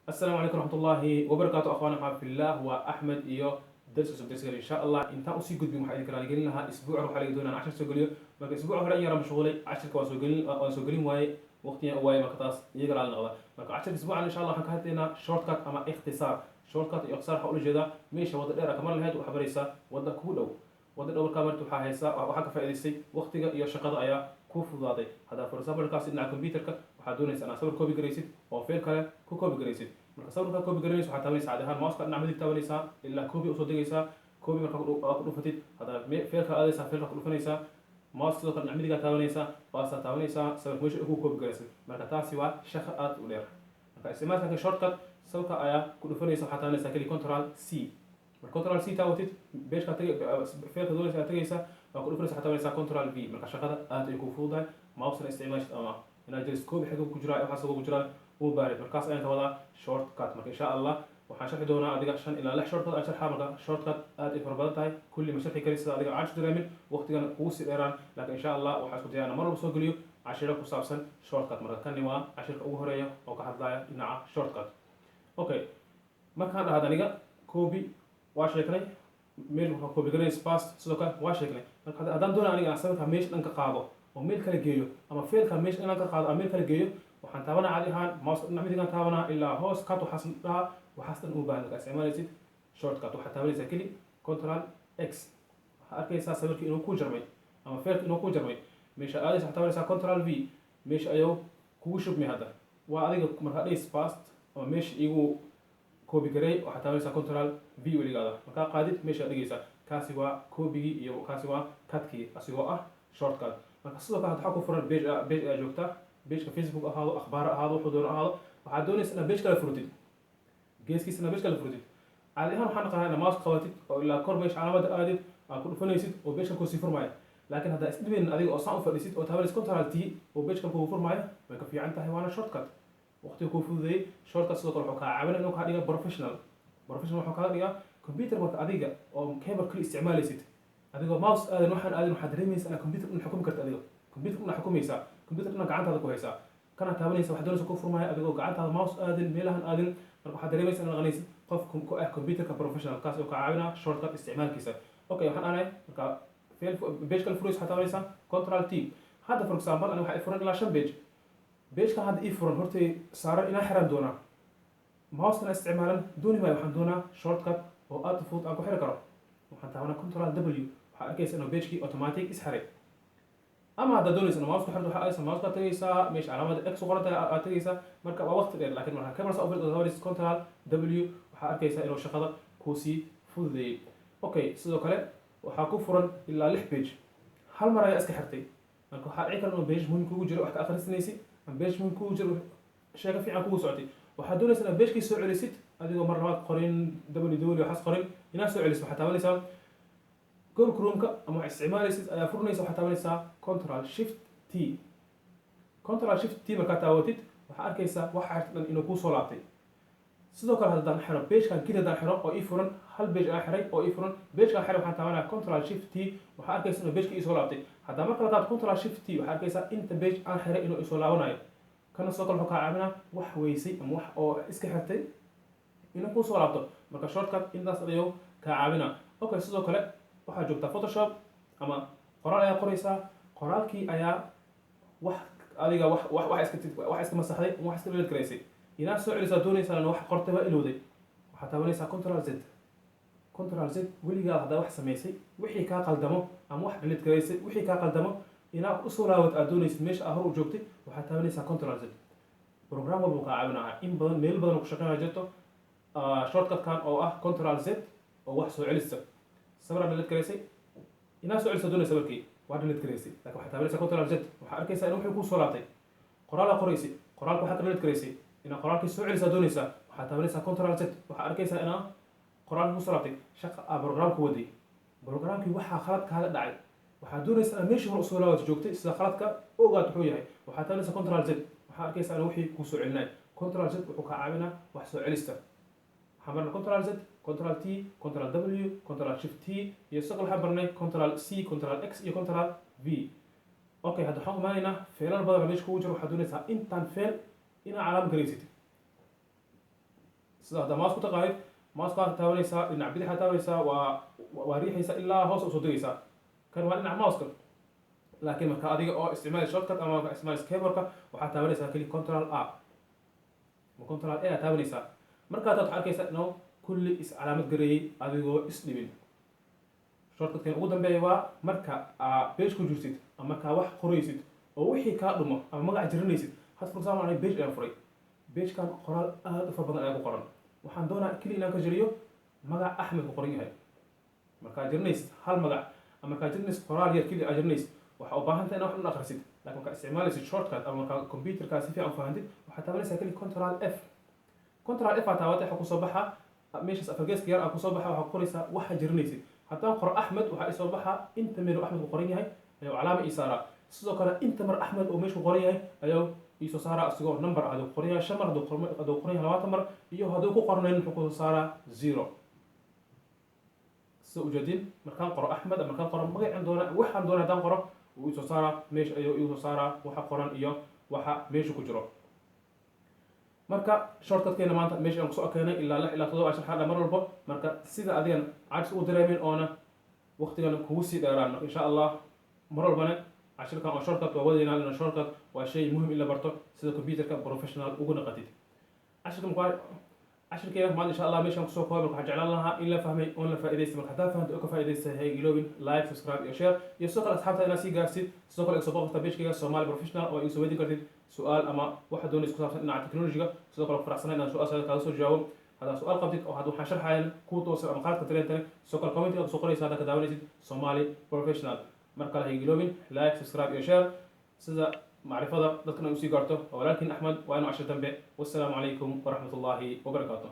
Asalaamu calaykum raxmatullaahi wabarakaatu. Akhwaana fillah, waa Axmed iyo darsi cusub, darsigan insha Allah. Intaan usii gudbin, waxaa idinka raaligelin lahaa isbuucan waxaa laga doonaa cashir soo geliyo. Marka isbuuca hore in yara mashquulay, cashirka waan soo gelin waaye, waqtigan u waaye. Marka taas iyaga raali noqda. Marka cashirka isbuucan insha Allah waxaan ka hadlaynaa shortcut ama ikhtisaar. Shortcut iyo ikhtisaar waxaa ula jeedaa meesha wadda dheer kamar lahayd, waxaa baraysaa wadda kugu dhow. Wadda dhow markaa marta waxaa haysaa, waxaa ka faa'iidaystay waqtiga iyo shaqada ayaa kuu fududaaday. Haddaa, for example, kaasi dhinaca computerka waxaad doonaysaa inaad sawir copy garaysid oo file kale ku copy garaysid. Marka sawirka copy garanayso, waxaad taabanaysaa caadi ahaan mouse-ka dhinaca midig taabanaysaa ilaa copy usoo degaysaa. Copy marka ku dhufatid, haddaa file-ka aadaysaa, file-ka ku dhufanaysaa, mouse sidoo kale dhinaca midigaa taabanaysaa, baasaa taabanaysaa, sawirka meesha ku copy garaysid. Marka taasi waa shaqo aad u dheer. Marka isticmaalka shortcut, sawirka ayaa ku dhufanaysa, waxaad taabanaysaa keli Control C. Marka Control C taabatid, page-ka tagay, file-ka doonaysa aad tagaysaa, waa ku dhufanaysa, waxaad taabanaysaa Control V. Marka shaqada aad ay ku fududahay, mouse-na isticmaashid ama inaad jiris copy xagga ku jiraa, waxaas ku jiraa uma baarid. Markaas ayaan ka wadaa shortcut. Marka insha Allah waxaan sharxi doonaa adiga shan ilaa lix shortcut aan sharxaa. Marka shortcut aad ay fara badan tahay, kulli ma sharxi kari sida adiga caajis dareemin, waqtigana kugu sii dheeraan. Laakiin insha Allah waxaan isku dayaa mar walba soo geliyo cashiro ku saabsan shortcut. Marka kani waa cashirka ugu horeeya oo ka hadlaya dhinaca shortcut. Okay, markaan dhahad aniga copy waa sheegnay, meel waxaa copy garanaysa paste sidoo kale waa sheegnay. Marka haddaan doonaya aniga inaan sawirka meesha dhan ka qaado oo meel kale geeyo, ama file-ka meesha inaan ka qaado ama meel kale geeyo, waxaan taabanaa caadi ahaan mouse dhinac midigaan taabanaa ilaa hoos cut. Waxaas dhahaa, waxaas dhan uma baahan. Markaa isticmaalaysid shortcut, waxaad taabanaysaa keli Control X. Waxaa arkaysaa sawirkii inuu ku jarmay ama file-ka inuu ku jarmay. Meesha aadaysa, waxaad taabanaysaa Control V, meesha ayuu kugu shubmay. Hadda waa adiga markaa dhays paste ama meesha igu copy gareey, waxaad taabanaysaa Control V. Weligaada markaa qaadid, meesha dhigaysaa. Kaasi waa copy-gii iyo kaasi waa cut-kii asigoo ah shortcut. Marka sidoo kale waxaa ku furan page, page ayaa joogta, page-ka Facebook ahaado, akhbaar ahaado, wuxuu doono ahaado. Waxaad doonaysa inaad page kale furtid, geeskiisa inaad page kale furtid. Caadi ahaan waxaan naqaanaa inaad mouse qabatid oo ilaa kor meesha calaamada aadid, aad ku dhufanaysid oo page-ka kusii furmaya. Laakiin haddaa isdhibeynin adiga oo saan u fadhisid oo taabanaysid Control T oo page-ka kugu furmaya, way ka fiican tahay, waana shortcut waqtiga kuu fududeeyey. Shortcut sidoo kale wuxuu kaa caawinaya inuu kaa dhiga professional. Professional wuxuu kaa dhigaa computer. Marka adiga oo keyboard kali isticmaalaysid, adigoo mouse aadan waxaan aadin, waxaad dareemaysaa inaad computer dhan xukumi karta. Adiga computer dhan xukumaysaa, computer dhan gacantaada ku haysaa, kana taabanaysa, waxaad doonaysa ku furmaya adigoo gacantaada mouse aadin, meelahan aadin. Marka waxaad dareemaysaa inaad naqanaysid qof ku ah computerka professional, kaas oo kaa caawinaa shortcut isticmaalkiisa. Okay, waxaan aanay marka file page kale furaysa, waxaad taabanaysaa Control T. Hadda, for example, ani waxaa i furan ilaa shan page. Page-kan hadda ii furan hortay saaran inaa xiraan doonaa, mouse-kana isticmaalan dooni maayo. Waxaan doonaa shortcut oo aad u fudud aan ku xiri karo. Waxaan taabanaa Control W. Waxaa arkaysa inuu page-kii automatic isxiray. Ama haddaad doonaysa inuu mouse ku xirto, waxaa aadaysa mouse-ka tagaysaa, meesha calaamada X ku qoran tahay aad tagaysaa. Marka waa waqti dheer. Laakiin markaa camera saa u taabanaysa Control W, waxaa arkaysaa inuu shaqada kuusii fududeeyey. Okay, sidoo kale waxaa ku furan ilaa lix page, hal mar ayaa iska xirtay. Marka waxaa dhici kara inuu page muhiim kugu jiro, wax ka akhrisanaysid, ama page muhiim kugu jiro, sheeko fiican kugu socotay. Waxaad doonaysa inaad page-kii soo celisid adigoo mar labaad qorin W W waxaas qorin. Inaad soo celisid, waxaad taabanaysaa Google Chrome-ka ama wax isticmaalaysid ayaa furanaysa, waxaad taabanaysaa Control Shift T. Control Shift T markaad taabatid, waxaa arkaysaa waxa xirta dhan inuu kuu soo laabtay. Sidoo kale haddaan xiro page-kan keli, haddaan xiro oo ii furan, hal page aan xiray oo ii furan, page-kan xiray, waxaan taabanaya Control Shift T. Waxaa arkaysa inuu page-ka ii soo laabtay. Haddaan mar kale taabto Control Shift T, waxaa arkaysaa inta page aan xiray inuu isoo laabanayo. Kana sidoo kale wuxuu kaa caawinaa wax weysay ama wax oo iska xirtay inuu kuu soo laabto. Marka shortcut intaas ayuu kaa caawinaa. Okay, sidoo kale waxaad joogtaa Photoshop ama qoraal ayaa qoraysaa. Qoraalkii ayaa wax adiga wax iska wax iska masaxday, wax iska delete garaysay. Inaad soo celisaa doonaysaa, wax qortay waa ilowday. Waxaad taabanaysaa Control Z. Control Z weligaad haddaa wax samaysay, wixii kaa qaldamo ama wax delete garaysay, wixii kaa qaldamo inaad usoo laawad aad doonaysid meesha aad hor u joogtay, waxaad taabanaysaa Control Z. Program walba uu kaa caawinaya, in badan meel badan ku shaqeynaya jirto shortcutkan oo ah Control Z oo wax soo celista. Sawiraad delete garaysay, inaad soo celiso doonaysa, sawirkii waa delete garaysay, laakiin waxaad taabanaysaa Control Z. Waxaa arkaysaa in wuxuu kuu soo laabtay. Qoraalaa qoraysay, qoraalka waxaad ka delete garaysay, inaad qoraalkii soo celisaa doonaysaa, waxaad taabanaysaa Control Z. Waxaa arkaysaa inaa qoraalkii kusoo laabtay. Shaqa aa programka waday, programkii waxaa khalad kaaga dhacay, waxaad doonaysaa inaad meeshii hore usoo laabato joogtay, sida khaladka ogaad wuxuu yahay, waxaad taabanaysaa Control Z. Waxaa arkaysaa inuu wixii kuu soo celinaya. Control Z wuxuu kaa caawinaa wax soo celista. Waxaan barnay Control Z, Control T, Control W, Control Shift T, iyo sidoo kale waxaan barnay Control C, Control X iyo Control V. Okay, hadda waxaan imaanaynaa file-al badan meesha kugu jiro. Waxaad doonaysaa intaan file inaad calaam garaysid. Sida haddaa mouse ku taqaanid, mouse-kaa taabanaysaa, dhinac bidixaa taabanaysaa, waa riixaysaa ilaa hoos usoo degaysaa. Kan waa dhinaca mouse-ka. Laakiin marka adiga oo isticmaali shortcut ama marka isticmaali keyboardka, waxaad taabanaysaa keli Control A ama Control A aad taabanaysaa. Markaa taad waxaad arkaysaa inuu kulli is calaamad gareeyey adigoo is dhibin. Shortcutkan ugu dambeeya waa marka aa page ku jirtid ama markaa wax qoraysid oo wixii kaa dhumo ama magac jiranaysid. Had, for example, aniga page ayaan furay. Pagekan qoraal aad u fara badan ayaa ku qoran. Waxaan doonaa keli inaan ka jiriyo magac Axmed ku qoran yahay. Markaa jiranaysid hal magac ama markaa jiranaysid qoraal yar keli aa jiranaysid, waxaa u baahan tahay inaad wax dhan akhrisid. Laakiin markaa isticmaalaysid shortcut ama markaa computerkaa si fiican u fahantid, waxaad taabanaysaa keli Control F. Control F aa taabatay, waxaa kusoo baxa meeshaas afargeeska yar aa kusoo baxa. Waxaa ku qoraysaa waxa jiranaysid. Haddaan qoro Axmed, waxaa isoo baxa inta meel uu Axmed ku qoran yahay ayuu calaama ii saaraa. Sidoo kale inta mar Axmed oo meesha ku qoran yahay ayuu iisoo saaraa, isagoo number ah. Hadduu qoran yahay 5 mar, hadduu qoran yahay 20 mar, iyo hadduu ku qornayn, wuxuu kusoo saaraa 0. Sida ujeedin, markaan qoro Axmed ama markaan qoro magacaan doona, waxaan doona haddaan qoro, wuu isoo saaraa, meesha ayuu iisoo saaraa waxa qoran iyo waxa meesha ku jiro. Marka shortcutkeena maanta meesha aan kusoo keenay ilaa 6 ilaa 7 sharxaadha mar walbo. Marka sida adigan caajis u dareemin oona waqtigana kugu sii dheeraan. Marka insha Allah mar walbana cashirkan oo shortcut waa wadaynaa ina shortcut waa shay muhim in la barto sida computerka professional ugu naqatid. Cashirka marka, cashirkeena maanta insha Allah meeshaan kusoo koobay. Marka waxaan jeclaan lahaa in la fahmay oon la faa'iidaystay. Marka haddaa fahamtay oo ka faa'iidaystay, ha iloobin like, subscribe iyo share, iyo sidoo kale asxaabta inaad sii gaarsid. Sidoo kale iga soo booqata pagekayga Somali Professional oo iga soo weydin kartid su-aal ama waxa doonaysa ku saabsan dhinaca technology-ga. Sidoo kale ku faraxsanahay inaan su-aashaada kaaga soo jawaabo. Haddaa su-aal qabtid oo hadda waxaan sharxayan kuu toosan ama qaladka dareentane, sidoo kale commentiga kusoo qoraysa haddaa ka daawanaysid Somali Professional. Mar kale ha iloobin like, subscribe iyo share sida macrifada dadkan ay usii gaarto. Waa walaalkiin Axmed, waa inuu cashir dambe. Wassalaamu calaykum waraxmat ullaahi wabarakaatu.